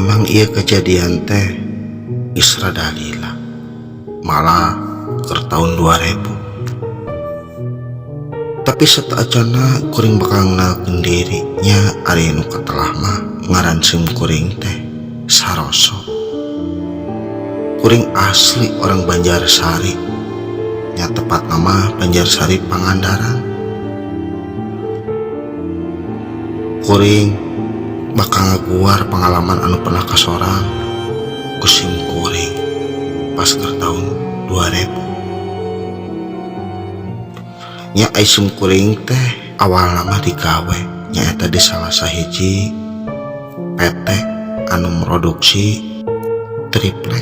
Memang ieu kejadian teh geus rada lila, malah keur taun 2000. Tapi sateuacanna kuring bakal ngenalkeun diri nya, ari nu katelah mah ngaran sim kuring teh Saroso. Kuring asli orang Banjarsari, nya tepatna mah Banjarsari Pangandaran. Kuring bakal ngaguar pengalaman anu pernah kasorang ku sim kuring pas keur taun 2000. Nya ai sim kuring teh awalna mah digawe nyaeta di salah sahiji PT anu produksi triplek,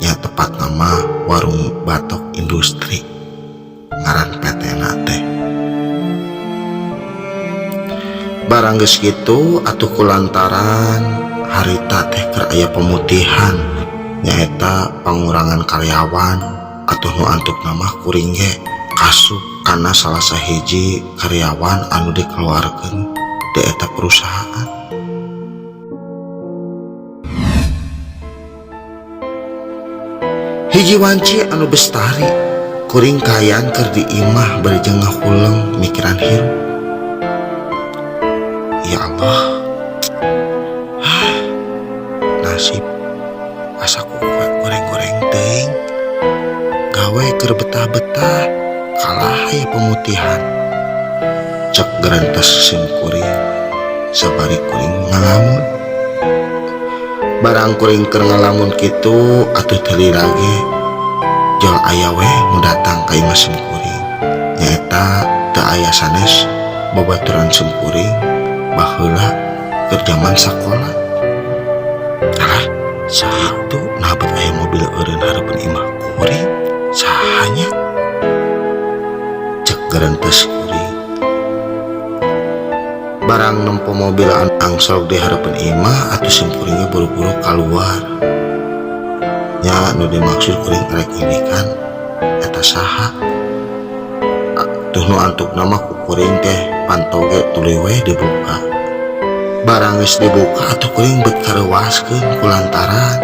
nya tepatna mah Warung Batok Industri ngaran PT na teh. Barang geus kitu atuh kulantaran harita teh keur aya pemutihan, nyaeta pangurangan karyawan, atuh nu antukna mah kuring ge kasup kana salah sahiji karyawan anu dikeluarkeun di eta perusahaan. Hiji wanci anu bestari kuring kaayaan keur di imah bari jeung ngahuleng mikiran hirup. Ya Allah, hah, nasib asa ku goreng-goreng teuing, gawe keur betah-betah kalah aya pemutihan. Cek gerentes sim kuring sabari kuring ngalamun. Barang kuring keur ngalamun kitu atuh teu lila ge jol aya we nu datang ka imah sim kuring, nyaeta teu aya sanes babaturan sim kuring baheula keur jaman sakola. Alah, saha tuh nah bet aya mobil eureun hareupeun imah kuring, sahanya? Cek gerentes kuring. Barang nempo mobil angsok di hareupeun imah atuh sim kuringnya buru-buru kaluar. Nya nu dimaksud kuring rek ngindikan eta saha. Tuh nu antukna mah ku kuring teh panto ge tuluy we dibuka. Barang geus dibuka atuh kuring bet kareuwaskeun kulantaran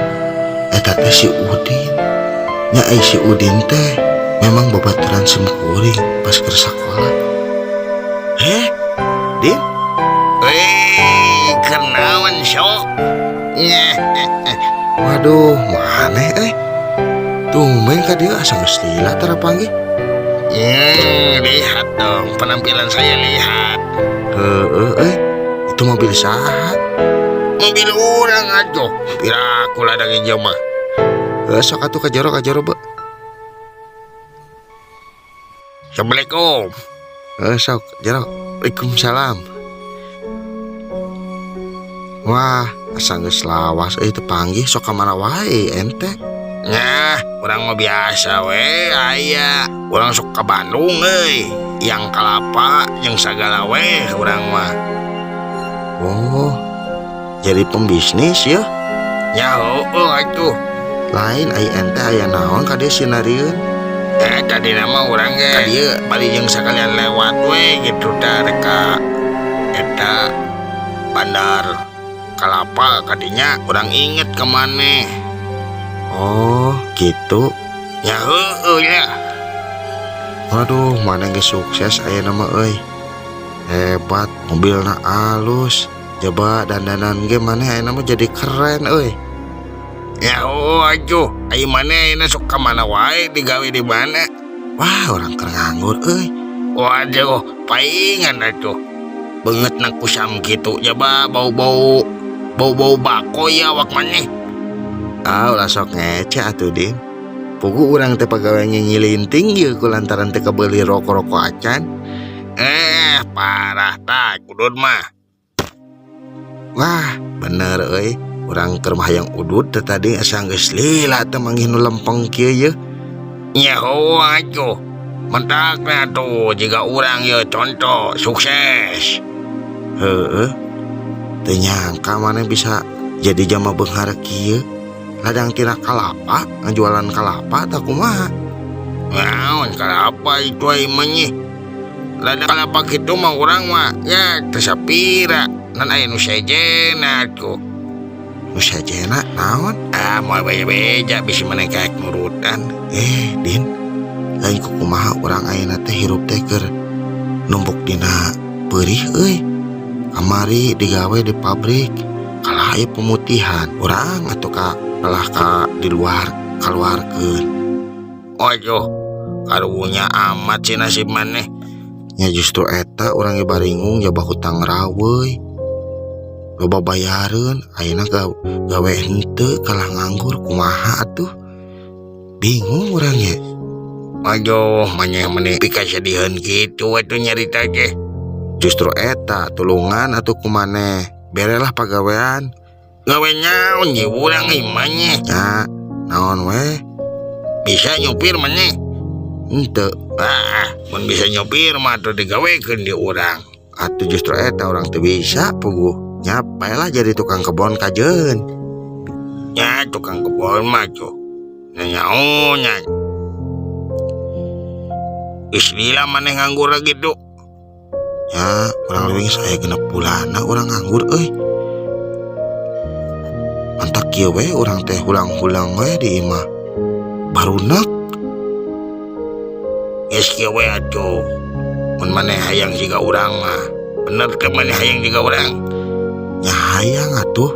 eta teh si Udin. Nya ai si Udin teh memang babaturan sim kuring pas keur sakola. Heh, Din? Weh, kenaon sok? Waduh, maneh euy. Tumben ka dieu asa geus lila tara panggih. Lihat dong penampilan saya, lihat. Heeh euy. Itu mobil saha? Mobil urang atuh. Piraku ladang ieu mah. Heuh, sok atuh ka jero, ka jero beuh. Assalamualaikum. Heuh, sok jero. Waalaikumsalam. Wah, asa geus lawas euy teu panggih, sok ka mana wae ente? Nah, urang mah biasa we aya. Urang sok ka Bandung euy. Yang kalapa jeung sagala we urang mah. Oh, jadi pembisnis ya? Ya heueuh atuh. Lain ai ente aya naon ka dieu sinarieun? Tadi nama urang ge ka dieu bari jeung sakalian lewat we gitu tah rek ka eta Bandar Kalapa kadinya urang inget ke maneh. Oh, gitu. Ya heueuh ya. Waduh, maneh geus sukses ayeuna mah euy. Hebat, mobilna alus. Coba dandanan ge maneh ayeuna mah jadi keren euy. Ya heueuh atuh, ai maneh ayeuna sok ka mana wae digawe di mana? Wah, urang keur nganggur euy. Waduh, paingan atuh. Beungeutna kusam kitu jaba bau-bau bako ya awak maneh. Ah, ulah sok ngece atuh, Din. Pugu urang teh pagawe ngilinting ieu kulantaran teu kabeuli rokok-rokok acan. Parah tah udud mah. Wah, bener euy. Urang keur mah hayang udud teh tadi asa geus lila teh manggih nu lempeng kieu yeuh. Nya heueuh atuh. Mentakna tuh jiga urang ieu contoh sukses. Heeh. Teu nyangka maneh bisa jadi jama beunghar kieu. Ladang tina kalapa, ngajualan kalapa tah kumaha? Naon kalapa itu ai mah nyih. Ladang kalapa kitu mah urang mah ya teu sapira. Ngan aya nu sejenna atuh. Nu sejenna naon? Ah, moal beja-beja bisi maneh kaek nurutan. Eh, Din, lain kukumaha urang ayeuna teh hirup teh keur numpuk dina peurih euy. Kamari digawe di pabrik, kalah aya pemutihan. Urang atuh ka kalah ka di luar kaluarkeun. Waduh, karunya amat sih nasib maneh. Nya justru eta urang ge baringung jaba hutang raweuy. Loba bayareun, ayeuna gawe henteu kalah nganggur kumaha atuh. Bingung urang ge. Waduh, maneh meni pikasediheun kitu atuh nyarita teh. Justru eta tulungan atuh ku maneh. Berelah pagawean. Gawe naon ye urang euy maneh? Nya, naon we? Bisa nyupir maneh? Henteu. Ah, mun bisa nyopir mah atuh digawekeun di urang. Atuh justru eta urang teu bisa puguh. Nya bae jadi tukang kebon kajeun. Nya tukang kebon mah tuh. Nyaho nya. Geus lila maneh nganggur gitu. Ya, kurang lebih geus aya 6 bulanna urang nganggur euy. Mantak kieu we urang teh hulang-hulang we di imah. Barunak Geus kieu we atuh. Mun maneh hayang siga urang mah. Bener teh maneh hayang siga urang? Nya hayang atuh.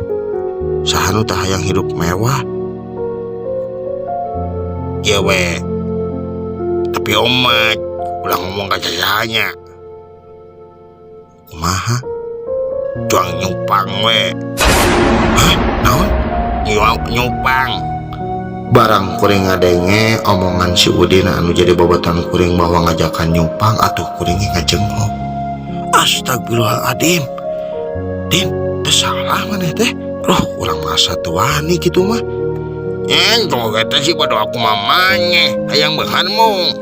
Saha nu teu hayang hidup mewah? Kieu we. Tapi omat ulah ngomong ka sasahanya. Kumaha? Cuang nyupang we. Hah? Naon? Nyupang. Barang kuring ngadenge omongan si Udin anu jadi babaturan kuring bahwa ngajakan nyupang atuh kuring ge ngajenghok. Astagfirullahaladzim. Din, teu salah maneh teh. Roh, urang masa teu wani kitu mah. Tong eta sih bodoh aku mamanya. Hayang beunghar mung.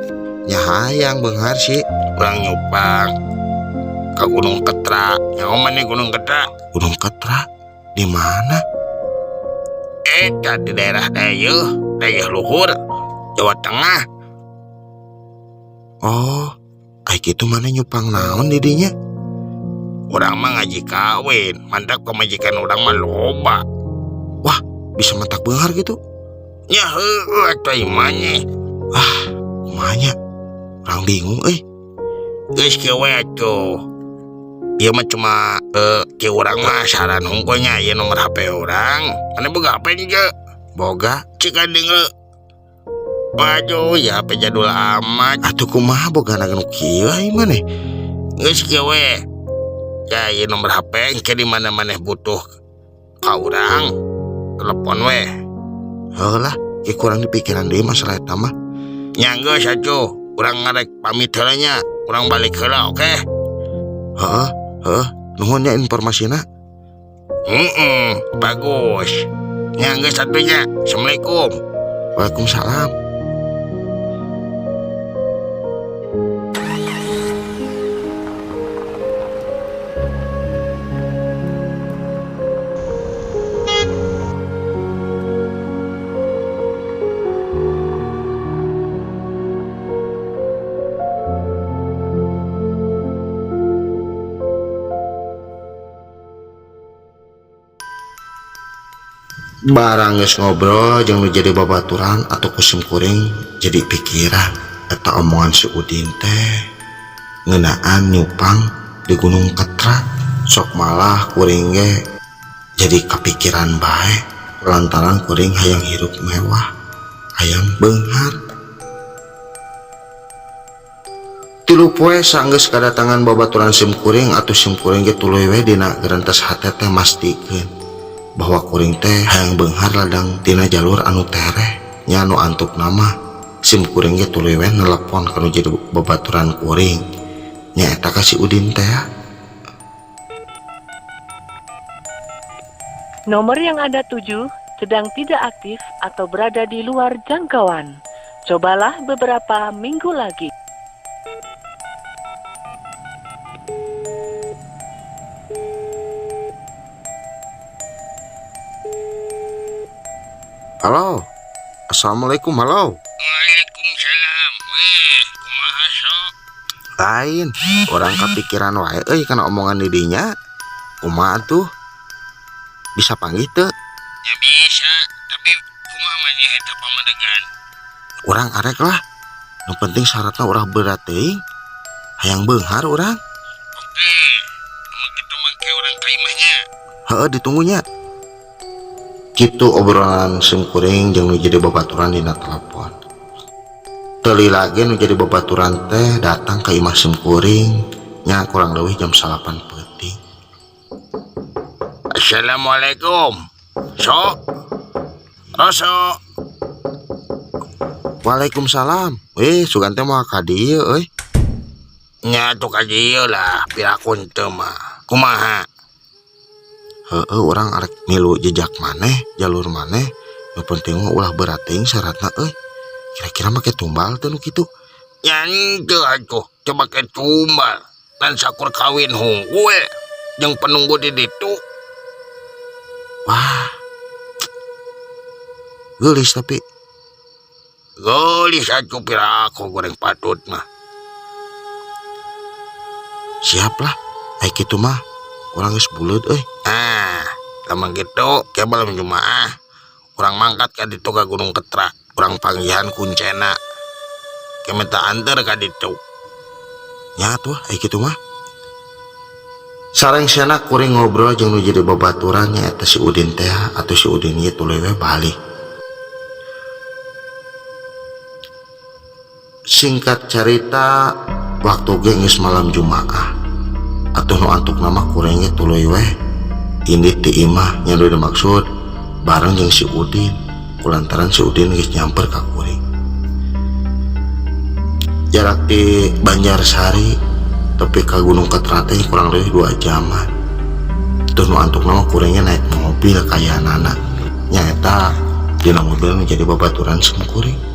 Nya hayang beunghar sih. Urang nyupang ka Gunung Ketra. Nyaho maneh Gunung Ketra? Gunung Ketra? Di mana? Eta di daerah Dayeuh, Dayeuh Luhur, Jawa Tengah. Oh, ai kitu maneh nyupang naon di dinya? Urang mah ngaji kawin, mantap pamajikan urang mah loba. Wah, bisa matak beunghar gitu? Nya heueuh atuh ieu mah. Ah, kumaha nya? Urang bingung euy. Geus kieu we atuh. Ieu mah cuma kieu urang mah saran hungkul nya ieu nomor HP urang. Maneh boga HP henteu? Boga. Cik deungeul. Waduh, ya HP jadul amat. Atuh kumaha bogana nu kieu ai maneh? Geus kieu we. Ya ieu nomor HP engke di mana maneh butuh ka urang telepon we. Heuh lah, ki kurang dipikiran deui masalah eta mah. Nya geus atuh, urang ngarek pamit heula nya. Urang balik heula, oke? Heeh, heeh, nuhun nya informasina. Heeh, bagus. Nya geus atuh nya. Assalamualaikum. Waalaikumsalam. Barang geus ngobrol jeung nu jadi babaturan atau ku sim kuring jadi pikiran eta omongan si Udin teh ngeunaan nyupang di Gunung Ketra. Sok malah kuring ge jadi kepikiran bae lantaran kuring hayang hirup mewah, hayang beunghar. 3 poe sanggeus kadatangan babaturan sim kuring atuh sim kuring ge tuluy we dina gerentes hate teh mastikeun bahwa kuring teh hayang beunghar ladang tina jalur anu tereh. Nya nu antuk nama sim kuring ge tuluy we nelepon ka nu jadi babaturan kuring. Nya eta ka si Udin teh. Nomor yang Anda tuju sedang tidak aktif atau berada di luar jangkauan. Cobalah beberapa minggu lagi. Halo. Assalamualaikum, halo. Waalaikumsalam. Weh, kumaha sok? Lain, orang kepikiran wae euy kana omongan didinya. Kumaha tuh? Bisa panggih teu? Nya bisa, tapi kumaha maneh eta pamadegan? Urang arek lah. Nu penting syaratna ulah berat teuing. Hayang beunghar urang. Oke, lamun kitu mah ke urang ka imah nya. Heeh, ditunggu nya. Kitu obrolan simkuring jeung nu jadi babaturan dina telepon. Teu lila ge nu jadi babaturan teh datang ka imah simkuring nya kurang leuwih jam 9 peuting. Assalamualaikum. Sok. Roso. Waalaikumsalam. Wih, sugan teh moal ka dieu euy. Nya atuh ka dieu lah, piraku henteu mah. Kumaha? Heeh, urang arek milu jejak maneh, jalur maneh. Nu penting mah ulah berat teuing syaratna euy. Kira-kira make tumbal teu nu kitu? Nya henteu atuh, teu make tumbal. Ngan sakur kawin hungkul jeung penunggu di ditu. Wah. Geulis tapi. Geulis atuh piraku goreng patut mah. Siap lah, ai kitu mah urang geus buleud euy. Ah, lamun kitu ke malam Jumaah urang mangkat ka ditu ka Gunung Ketra, urang panggihan kuncena. Ke minta anter ka ditu. Nya atuh ai kitu mah. Sarengsena kuring ngobrol jeung nu jadi babaturan nya eta si Udin teh atuh si Udin ieu tuluy we balik. Singkat carita waktu ge geus malam Jumaah. Atuh nu antukna mah kuring ge tuluy we indit ti imah nya nu dimaksud bareng jeung si Udin kulantaran si Udin geus nyamper ka kuring. Jarak di Banjarsari tepi ka Gunung Ketra teh kurang lebih 2 jaman. Tuh nu antukna mah kuringnya naik mobil kayanana. Nyaeta dina mobil nu jadi babaturan simkuring.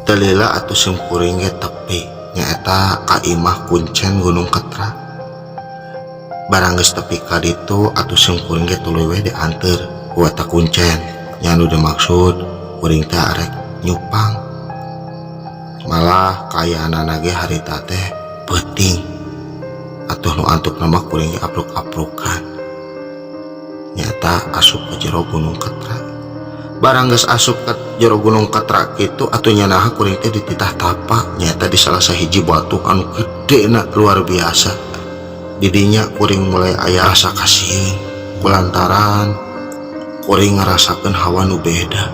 Teu lila atuh simkuring ge tepi nyaeta ka imah kuncen Gunung Ketra. Barang geus tepi ka ditu atuh simkuring ge tuluy we dianteur ku eta kuncen. Nya anu dimaksud kuring teh arek nyupang. Malah kaayaanana ge harita teh peuting. Atuh nu antukna mah kuring ge apruk-aprukan. Nyaeta asup ka jero Gunung Ketra. Barang geus asup ka jero Gunung Ketra kitu atuh nyanaha kuring teh dititah tapa nyaeta di salah sahiji batu anu gedena luar biasa. Didinya kuring mulai aya rasa kasieun kulantaran kuring ngarasakeun hawa nu beda.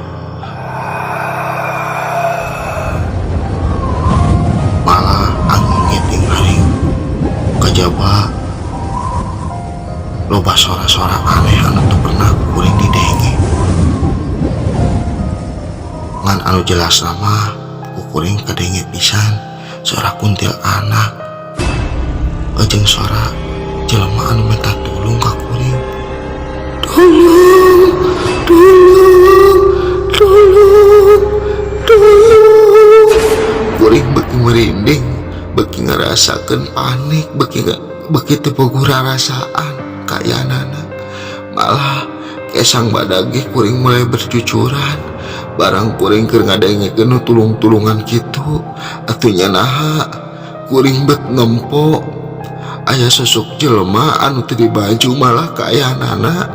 Malah angin ge ting hariung kajaba loba sora-sora aneh anu teu pernah kuring didenge. Ngan anu jelas mah ku kuring kadenge pisan suara kuntil anak jeung suara jelema anu minta tulung ka kuring. Tolong, tolong, tolong, tolong. Kuring beuki merinding, beuki ngarasakeun panik, beuki teu boga rarasaan kaayaanana. Malah kesang badag ge kuring mulai bercucuran. Barang kuring keur ngadengekeun nu tulung-tulungan kitu, atuh nya naha kuring bet nempo aya sosok jelema anu teu dibaju malah kaayaanana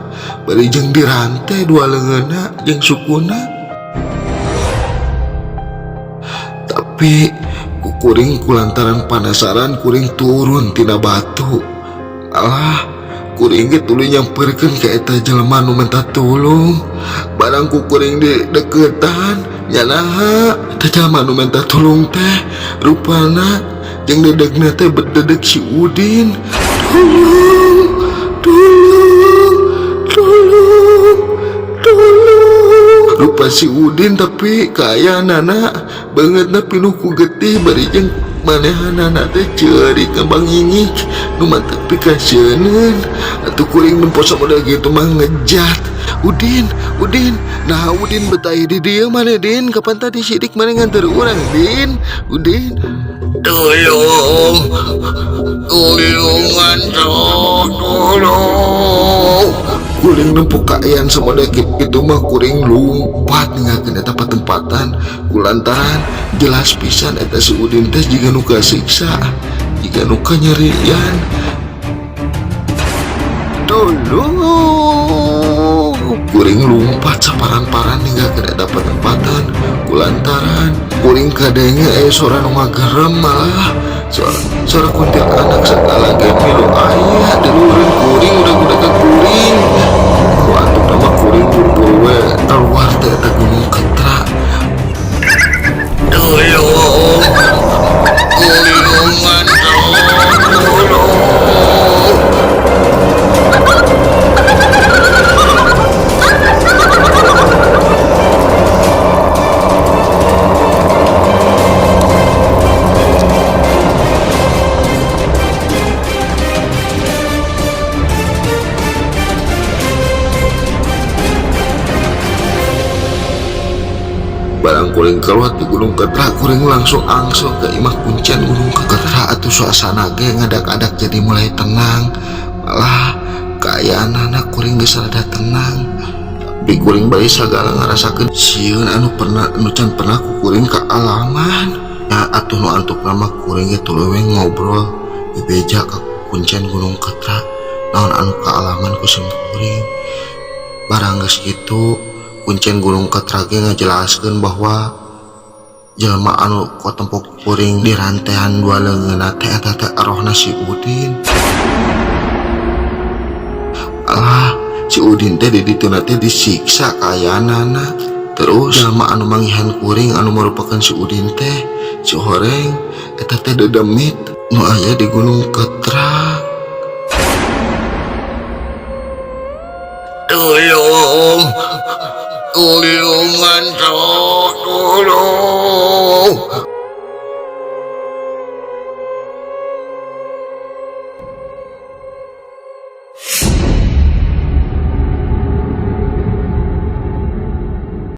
bari jeung dirante dua leungeunna jeung sukuna. Tapi ku kuring kulantaran panasaran kuring turun tina batu. Malah kuring ge tuluy nyamperkeun ka eta jelema nu minta tulung. Barang ku kuring di deketan nya naha eta jelema nu minta tulung teh rupana jeung dedegna teh bededeg si Udin. Tolong, tolong, tolong, tolong. Rupana Rupa si Udin, tapi kaayaanana beungeutna pinuh ku getih bari jeung manehanana teh ceurik ngabangingik nu matak pikasieun. Atuh kuring mun poso model gitu mah ngejat. Udin, Udin, nah Udin betah di dieu maneh, Din? Kapan tadi sidik maneh nganter urang, Din? Udin. Tolong, tulungan, tolong. Kuring nempo kaayaan samodel kitu mah kuring lumpat ninggalkeun eta patempatan, kulantaran jelas pisan eta si Udin teh jiga nu kasiksa, jiga nu kanyerian. Tolong. Kuring lumpat saparan-paran ninggalkeun eta patempatan, kulantaran kuring kadenge aya suara nu ngagerem, malah suara kuntilanak segala ge milu aya di luhureun kuring, udah ke kuring. Ku atuh mah kuring buru-buru we keluar teh eta Gunung Ketra. Tolong, tulungan, tolong. Barang kuring keluar di Gunung Ketra, kuring langsung angsok ke imah kuncen Gunung Ketra. Atau suasana ge ngadak-adak jadi mulai tenang, malah kaayaan anak kuring geus rada tenang, tapi kuring bari sagala ngarasakeun sieun anu pernah anu can pernah ku kuring kaalaman ya. Atuh nu antuk nama kuring ge tuluy we ngobrol bebeja ka kuncen Gunung Ketra naon anu kaalaman ku sim kuring. Barang geus kitu, kuncen Gunung Ketra ge ngajelaskeun bahwa jelema anu katempok kuring di rantean dua leungeunna teh eta teh rohna si Udin. Alah, si Udin teh di dituna teh disiksa kaayaanana. Terus jelema anu manggihan kuring anu merupakan si Udin teh si horeng eta teh dedemit nu aya di Gunung Ketra.